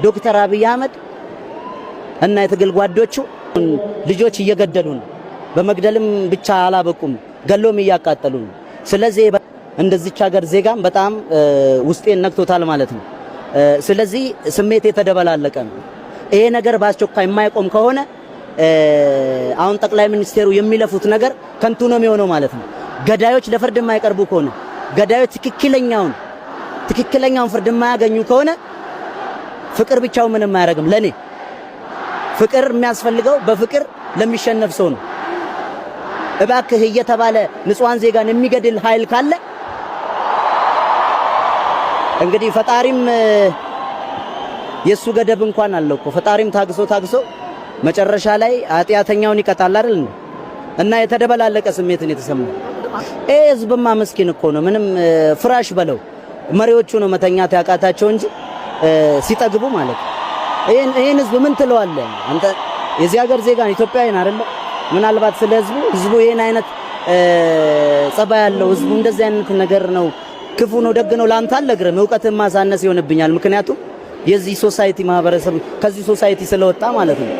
ዶክተር አብይ አህመድ እና የትግል ጓዶቹ ልጆች እየገደሉ ነው። በመግደልም ብቻ አላበቁም፣ ገሎም እያቃጠሉ ነው። ስለዚህ እንደዚች ሀገር ዜጋም በጣም ውስጤን ነክቶታል ማለት ነው። ስለዚህ ስሜት የተደበላለቀ ነው። ይሄ ነገር በአስቸኳይ የማይቆም ከሆነ አሁን ጠቅላይ ሚኒስቴሩ የሚለፉት ነገር ከንቱ ነው የሚሆነው ማለት ነው። ገዳዮች ለፍርድ የማይቀርቡ ከሆነ፣ ገዳዮች ትክክለኛውን ፍርድ የማያገኙ ከሆነ ፍቅር ብቻው ምንም አያደርግም። ለኔ ፍቅር የሚያስፈልገው በፍቅር ለሚሸነፍ ሰው ነው። እባክህ እየተባለ ንጹሐን ዜጋን የሚገድል ኃይል ካለ እንግዲህ ፈጣሪም የሱ ገደብ እንኳን አለው እኮ። ፈጣሪም ታግሶ ታግሶ መጨረሻ ላይ ኃጢአተኛውን ይቀጣል አይደል? እና የተደበላለቀ ስሜትን የተሰማው ይሄ ህዝብማ ምስኪን እኮ ነው። ምንም ፍራሽ በለው መሪዎቹ ነው መተኛት ያቃታቸው እንጂ ሲጠግቡ ማለት ነው። ይሄን ህዝብ ምን ትለዋለህ አንተ? የዚህ ሀገር ዜጋ ኢትዮጵያዊን አይደለ? ምናልባት ስለ ህዝቡ ይሄን አይነት ጸባይ ያለው፣ ህዝቡ እንደዚህ አይነት ነገር ነው፣ ክፉ ነው፣ ደግ ነው ላንተ አልነግርህም። እውቀትን ማሳነስ ይሆንብኛል። ምክንያቱም የዚህ society ማህበረሰብ ከዚህ society ስለወጣ ማለት ነው።